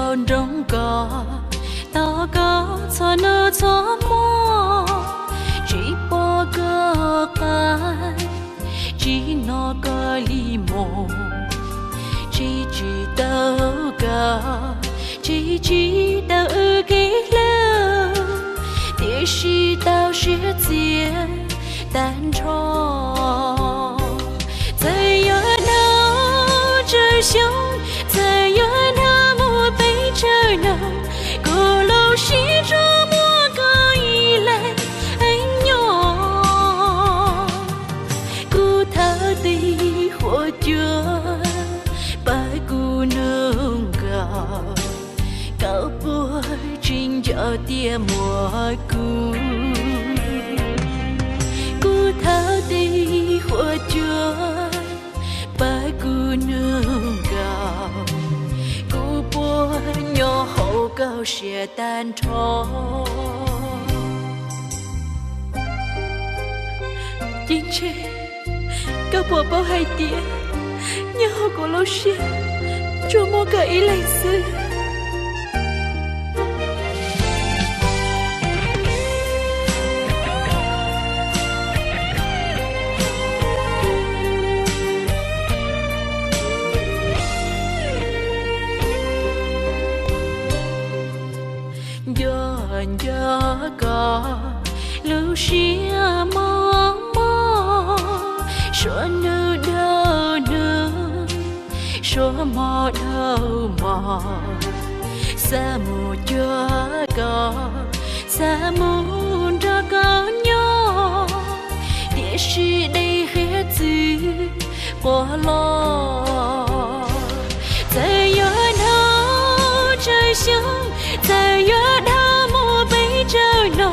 Nrog koj, tos koj txhua hnub txhua hmo, tsis pom koj qab, tsis hnov koj li mus, tsis tsis tau koj, tsis tsis tau wb kev hlub, tiam sis tau siab txias tag nrho. Txawm yuav hnov tsawg xyoo, txawm yuav hnov muaj pes tsawg no, kuv lub siab tsuas muaj koj ib leeg nyob. Kuv thov tig huam cua, pab kuv nug koj, koj puas tseem nco tias muaj kuv. Kuv thov tig huam cua, pab kuv nug koj, kuv puas nyob hauv koj siab tag nrho. Ceeb Tsheej, koj puas paub hais tias nyob hauv kuv lub siab tsuas muaj koj ib leeg xwb? Nco nco koj lub siab mos mos, suav nug dhau nug, suav hmo dhau hmo, xav mus cuag koj, xav mus nrog koj nyob, tiam sis dej hiav txwv quas los. Txawm yuav hnov tsawg xyoo, txawm yuav dhau mus pes tsawg no,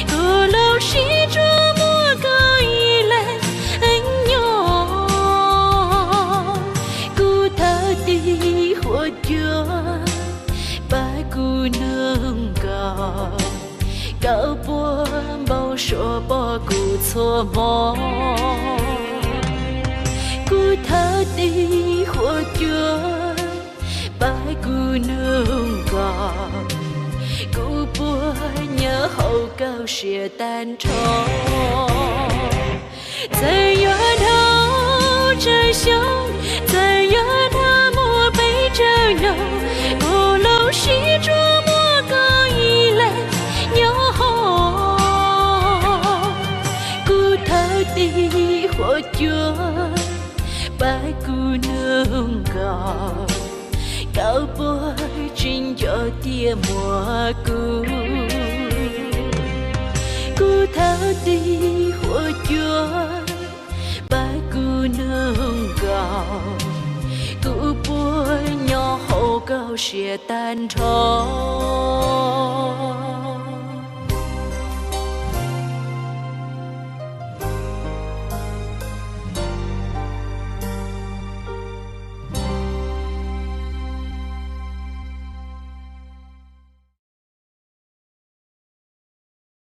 kuv lub siab tsuas muaj koj ib leeg nyob. Kuv thov tig huam cua, pab kuv nug koj, koj puas npau suav pom kuv txhua hmo? Kuv thov tig huam cua, pab kuv nug koj, kuv puas nyob hauv koj siab tag nrho? Txawm yuav dhau tsawg xyoo, txawm yuav dhau mus pes tsawg no, kuv lub siab tsuas muaj koj ib leeg nyob hauv. Kuv thov tig huam cua, pab kuv nug koj, koj puas tseem nco tias muaj kuv? Kuv thov tig huam cua, pab kuv nug koj, kuv puas nyob hauv koj siab tag nrho?